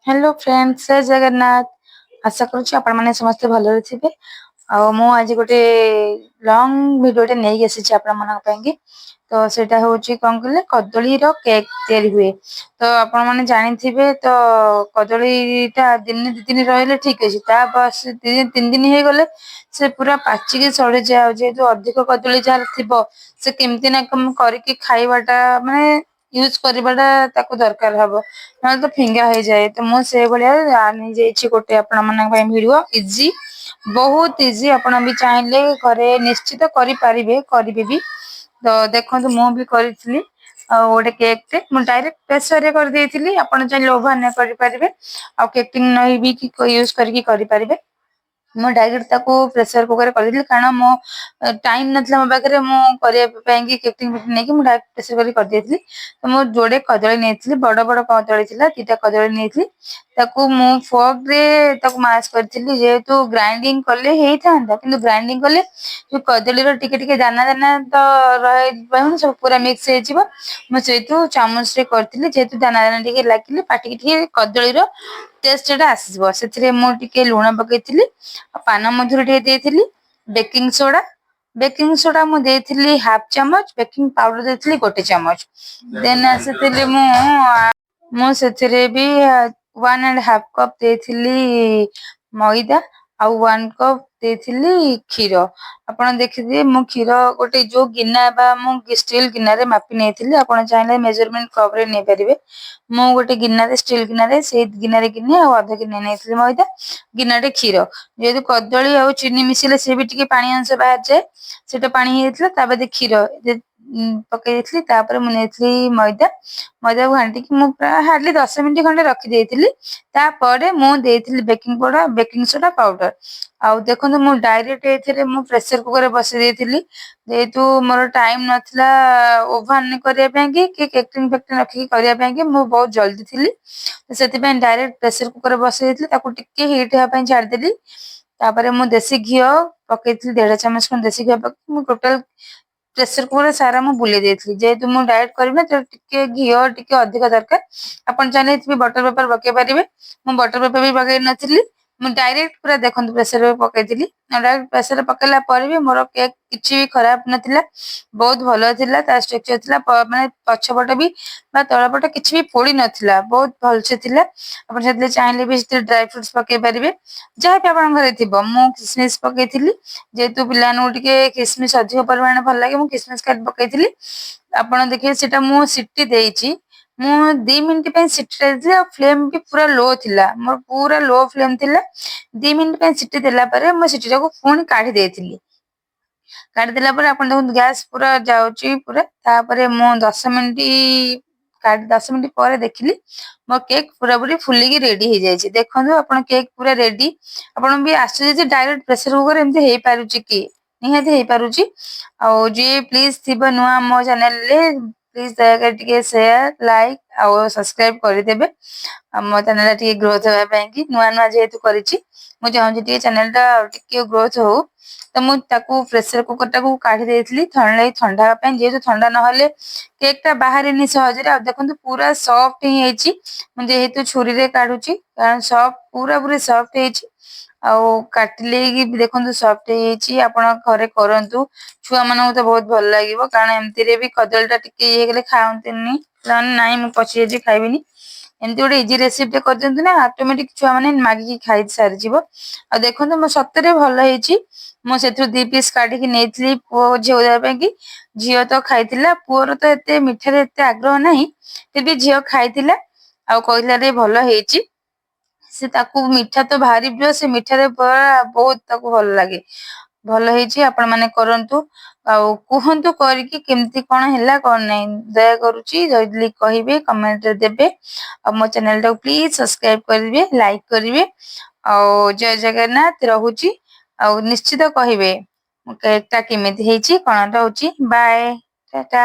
Hello friends, ଜୟ ଜଗନ୍ନାଥ। ଆଶା କରୁଛି ଆପଣମାନେ ସମସ୍ତେ ଭଲରେ ଥିବେ। ଆଉ ମୁଁ ଆଜି ଗୋଟେ ଲଙ୍ଗ ଭିଡିଓଟେ ନେଇକି ଆସିଛି ଆପଣମାନଙ୍କ ପାଇଁକି। ତ ସେଇଟା ହଉଛି କଣ କହିଲେ, କଦଳୀର କେକ୍ ତିଆରି ହୁଏ। ତ ଆପଣମାନେ ଜାଣିଥିବେ ତ, କଦଳୀଟା ଦିନେ 2 ଦିନ ରହିଲେ ଠିକ ଅଛି, ତା ବାସ 3 ଦିନ ହେଇଗଲେ ସେ ପୁରା ପାଚିକି ସଢିଯାଏ। ଆଉ ଯେହେତୁ ଅଧିକ କଦଳୀ ଯାହାର ଥିବ, ସେ କେମିତି ନା କଣ କରିକି ଖାଇବାଟା, ମାନେ ୟୁଜ କରିବାଟା ତାକୁ ଦରକାର ହବ, ନହେଲେ ତ ଫିଙ୍ଗା ହେଇଯାଏ। ତ ମୁଁ ସେଇଭଳିଆ ନେଇଯାଇଛି ଗୋଟେ ଆପଣମାନଙ୍କ ପାଇଁ ଭିଡିଓ। ଇଜି, ବହୁତ ଇଜି। ଆପଣ ବି ଚାହିଁଲେ ଘରେ ନିଶ୍ଚିତ କରିପାରିବେ, କରିବେ ବି। ତ ଦେଖନ୍ତୁ, ମୁଁ ବି କରିଥିଲି ଆଉ ଗୋଟେ କେକ୍ ଟେ ମୁଁ ଡାଇରେକ୍ଟ ପ୍ରେସରରେ କରିଦେଇଥିଲି। ଆପଣ ଚାହିଁଲେ ଓଭେନରେ କରିପାରିବେ ଆଉ କେକ୍ ଟିନ୍ ବି ୟୁଜ କରିକି କରିପାରିବେ। ମୁଁ ଡାଇରେକ୍ଟ ତାକୁ ପ୍ରେସର କୁକରରେ କରିଦେଇଥିଲି, କାରଣ ମୋ ଟାଇମ ନଥିଲା ମୋ ପାଖରେ ମୁଁ କରିବା ପାଇଁ କି କେକ୍ ଟିନ୍ ନେଇକି। ମୁଁ ଡାଇରେକ୍ଟ ପ୍ରେସର କରି କରିଦେଇଥିଲି। ତ ମୁଁ ଯୋଡେ କଦଳୀ ନେଇଥିଲି, ବଡ ବଡ କଦଳୀ ଥିଲା, 2ଟା କଦଳୀ ନେଇଥିଲି। ତାକୁ ମୁଁ ଫର୍କ ରେ ତାକୁ ମାସ୍ କରିଥିଲି। ଯେହେତୁ ଗ୍ରାଇଣ୍ଡିଙ୍ଗ କଲେ ହେଇଥାନ୍ତା, କିନ୍ତୁ ଗ୍ରାଇଣ୍ଡିଙ୍ଗ କଲେ ଯୋଉ କଦଳୀର ଟିକେ ଟିକେ ଦାନା ଦାନା ତ ରହିବନି, ସବୁ ପୁରା ମିକ୍ସ ହେଇଯିବ। ମୁଁ ସେଇଠୁ ଚାମଚରେ କରିଥିଲି, ଯେହେତୁ ଦାନା ଦାନା ଟିକେ ଲାଗିଲେ ପାଟିକି ଟିକେ କଦଳୀର ଟେଷ୍ଟ ଟା ଆସିଯିବ। ସେଥିରେ ମୁଁ ଟିକେ ଲୁଣ ପକେଇଥିଲି ଆଉ ପାନ ମଧୁରୀ ଟିକେ ଦେଇଥିଲି, ବେକିଂ ସୋଡା। ବେକିଂ ସୋଡା ମୁଁ ଦେଇଥିଲି ହାଫ ଚାମଚ, ବେକିଂ ପାଉଡର ଦେଇଥିଲି 1 ଚାମଚ। ଦେନ୍ ଆସିଥିଲି ମୁଁ ସେଥିରେ ବି 1.5 କପ୍ ଦେଇଥିଲି ମଇଦା ଆଉ 1 କପ୍ ଦେଇଥିଲି କ୍ଷୀର। ଆପଣ ଦେଖିଥିବେ, ମୁଁ କ୍ଷୀର ଗୋଟେ ଯୋଉ ଗିନା ବା ମୁଁ ଷ୍ଟିଲ ଗିନାରେ ମାପି ନେଇଥିଲି। ଆପଣ ଚାହିଁଲେ ମେଜରମେଣ୍ଟ କପ ରେ ନେଇପାରିବେ। ମୁଁ ଗୋଟେ ଗିନାରେ, ଷ୍ଟିଲ ଗିନାରେ, ସେଇ ଗିନାରେ ଗିନେ ଆଉ ଅଧ ଗିନେ ନେଇଥିଲି ମଇଦା, ଗିନାଟେ କ୍ଷୀର। ଯେହେତୁ କଦଳୀ ଆଉ ଚିନି ମିଶିଲେ ସେ ବି ଟିକେ ପାଣି ଅଂଶ ବାହାରିଯାଏ, ସେଇଟା ପାଣି ହେଇଯାଇଥିଲା। ତା ବାଦେ କ୍ଷୀର ପକେଇ ଦେଇଥିଲି। ତାପରେ ମୁଁ ନେଇଥିଲି ମଇଦା। ମଇଦାକୁ ଘାଣ୍ଟିକି ମୁଁ ପ୍ରାୟ ହାର୍ଡଲି 10 ମିନିଟ ଖଣ୍ଡେ ରଖିଦେଇଥିଲି। ତାପରେ ମୁଁ ଦେଇଥିଲି baking powder, baking soda powder. ଆଉ ଦେଖନ୍ତୁ, ମୁଁ ଡାଇରେକ୍ଟ ଏଥିରେ ମୁଁ ପ୍ରେସର କୁକରରେ ବସେଇ ଦେଇଥିଲି। ଯେହେତୁ ମୋର ଟାଇମ ନଥିଲା ଓଭେନ କରିବା ପାଇଁ କି କେକ୍ ଟିନ୍ ଫେକ୍ ରଖିକି କରିବା ପାଇଁ କି, ମୁଁ ବହୁତ ଜଲଦି ଥିଲି, ସେଥିପାଇଁ ଡାଇରେକ୍ଟ ପ୍ରେସର କୁକରରେ ବସେଇ ଦେଇଥିଲି। ତାକୁ ଟିକେ ହିଟ୍ ହେବା ପାଇଁ ଛାଡିଦେଲି। ତାପରେ ମୁଁ ଦେଶୀ ଘିଅ ପକେଇଥିଲି, 1.5 ଚାମଚ ଖଣ୍ଡେ ଦେଶୀ ଘିଅ ପକେଇ ମୁଁ ଟୋଟାଲ ପ୍ରେସର କୁକର ସାରା ମୁଁ ବୁଲେଇ ଦେଇଥିଲି। ଯେହେତୁ ମୁଁ ଡାଏଟ କରିବି ନା, ତ ଟିକେ ଘିଅ ଟିକେ ଅଧିକ ଦରକାର। ଆପଣ ଚାହିଁଲେ ଏଥିରେ ବଟର ପେପର ପକେଇ ପାରିବେ। ମୁଁ ବଟର ପେପର ବି ପକେଇ ନଥିଲି। ମୁଁ ଡାଇରେକ୍ଟ ପୁରା, ଦେଖନ୍ତୁ, ପ୍ରେସରରେ ପକେଇଥିଲି। ଡାଇରେକ୍ଟ ପ୍ରେସରରେ ପକେଇଲା ପରେ ବି ମୋର କେକ୍ କିଛି ବି ଖରାପ ନଥିଲା, ବହୁତ ଭଲ ଥିଲା। ତା ଷ୍ଟ୍ରକ୍ଚର ଥିଲା, ମାନେ ପଛପଟ ବି ବା ତଳ ପଟ କିଛି ବି ପୋଡି ନଥିଲା, ବହୁତ ଭଲସେ ଥିଲା। ଆପଣ ସେଥିରେ ଚାହିଁଲେ ବି ସେଥିରେ ଡ୍ରାଇ ଫ୍ରୁଟସ ପକେଇ ପାରିବେ, ଯାହାବି ଆପଣଙ୍କ ଘରେ ଥିବ। ମୁଁ କିସମିସ ପକେଇଥିଲି। ଯେହେତୁ ପିଲାମାନଙ୍କୁ ଟିକେ କିସମିସ ଅଧିକ ପରିମାଣରେ ଭଲ ଲାଗେ, ମୁଁ କିସମିସ କାଟି ପକେଇଥିଲି। ଆପଣ ଦେଖିବେ, ସେଇଟା ମୁଁ ସିଟି ଦେଇଛି। ମୁଁ 2 ମିନିଟ ପାଇଁ ସିଟି ଦେଇଥିଲି ଆଉ ଫ୍ଲେମ ବି ପୁରା ଲୋ ଥିଲା ମୋର, ପୁରା ଲୋ ଫ୍ଲେମ ଥିଲା। 2 ମିନିଟ ପାଇଁ ସିଟି ଦେଲା ପରେ ମୁଁ ସିଟିଟାକୁ ପୁଣି କାଢି ଦେଇଥିଲି। କାଢିଦେଲା ପରେ ଆପଣ ଦେଖନ୍ତୁ, ଗ୍ୟାସ ପୁରା ଯାଉଛି ପୁରା। ତାପରେ ମୁଁ 10 ମିନିଟ ପରେ ଦେଖିଲି, ମୋ କେକ୍ ପୁରାପୁରି ଫୁଲିକି ରେଡି ହେଇଯାଇଛି। ଦେଖନ୍ତୁ ଆପଣ, କେକ୍ ପୁରା ରେଡି। ଆପଣ ବି ଆଶ୍ଚର୍ଯ୍ୟ ଯେ ଡାଇରେକ୍ଟ ପ୍ରେସର କୁକର ଏମିତି ହେଇପାରୁଛି କି? ନିହାତି ହେଇପାରୁଛି। ଆଉ ଯିଏ ପ୍ଲିଜ ଥିବ ନୂଆ ମୋ ଚ୍ୟାନେଲରେ, ପ୍ଲିଜ ଦୟାକରି ଟିକେ ସେୟାର, ଲାଇକ୍ ଆଉ ସବସ୍କ୍ରାଇବ କରିଦେବେ, ଆଉ ମୋ ଚ୍ୟାନେଲଟା ଟିକେ ଗ୍ରୋଥ ହେବା ପାଇଁ କି। ନୂଆ ନୂଆ ଯେହେତୁ କରିଛି, ମୁଁ ଚାହୁଁଛି ଟିକେ ଚ୍ୟାନେଲଟା ଟିକେ ଗ୍ରୋଥ ହଉ। ତ ମୁଁ ତାକୁ ପ୍ରେସର କୁକର ଟାକୁ କାଢି ଦେଇଥିଲି ଥଣ୍ଡା ଥଣ୍ଡା ହେବା ପାଇଁ, ଯେହେତୁ ଥଣ୍ଡା ନହେଲେ କେକ୍ ଟା ବାହାରେନି ସହଜରେ। ଆଉ ଦେଖନ୍ତୁ, ପୁରା ସଫ୍ଟ ହିଁ ହେଇଛି। ମୁଁ ଯେହେତୁ ଛୁରୀରେ କାଢୁଛି, କାରଣ ସଫ୍ଟ, ପୁରା ପୁରି ସଫ୍ଟ ହେଇଛି। ଆଉ କାଟିଲେ କି ଦେଖନ୍ତୁ, ସଫ୍ଟ ହେଇଯାଇଛି। ଆପଣ ଘରେ କରନ୍ତୁ, ଛୁଆ ମାନଙ୍କୁ ତ ବହୁତ ଭଲ ଲାଗିବ, କାରଣ ଏମିତିରେ ବି କଦଳୀ ଟା ଟିକେ ଇଏ ହେଇଗଲେ ଖାଆନ୍ତିନି। ନାଇଁ, ମୁଁ ପଚି ଯାଇଛି, ଖାଇବିନି। ଏମିତି ଗୋଟେ ଇଜି ରେସିପି ଟେ କରିଦିଅନ୍ତୁ ନା, ଅଟୋମେଟିକ ଛୁଆ ମାନେ ମାଗିକି ଖାଇ ସାରିଯିବ। ଆଉ ଦେଖନ୍ତୁ, ମୋ ସତରେ ଭଲ ହେଇଛି। ମୁଁ ସେଥିରୁ 2 ପିସ୍ କାଢିକି ନେଇଥିଲି ପୁଅ ଝିଅ ଦେବା ପାଇଁ କି। ଝିଅ ତ ଖାଇଥିଲା, ପୁଅର ତ ଏତେ ମିଠାରେ ଏତେ ଆଗ୍ରହ ନାହିଁ। ତେବେ ଝିଅ ଖାଇଥିଲା ଆଉ କହିଲା ରେ ଭଲ ହେଇଛି। ସେ ତାକୁ ମିଠା ତ ଭାରି ପ୍ରିୟ। ସେ ମିଠାରେ ପୁରା ବହୁତ ତାକୁ ଭଲ ଲାଗେ। ଭଲ ହେଇଛି। ଆପଣ ମାନେ କରନ୍ତୁ ଆଉ କୁହନ୍ତୁ କରିକି କେମିତି କଣ ହେଲା କଣ ନାହିଁ। ଦୟା କରୁଛି, ଜଲଦି କହିବେ, କମେଣ୍ଟରେ ଦେବେ। ଆଉ ମୋ ଚ୍ୟାନେଲ ଟାକୁ ପ୍ଲିଜ ସବସ୍କ୍ରାଇବ କରିବେ, ଲାଇକ୍ କରିବେ। ଆଉ ଜୟ ଜଗନ୍ନାଥ, ରହୁଛି। ଆଉ ନିଶ୍ଚିତ କହିବେ କେକ୍ ଟା କେମିତି ହେଇଛି, କଣ ରହୁଛି। ବାଏ, ଟାଟା।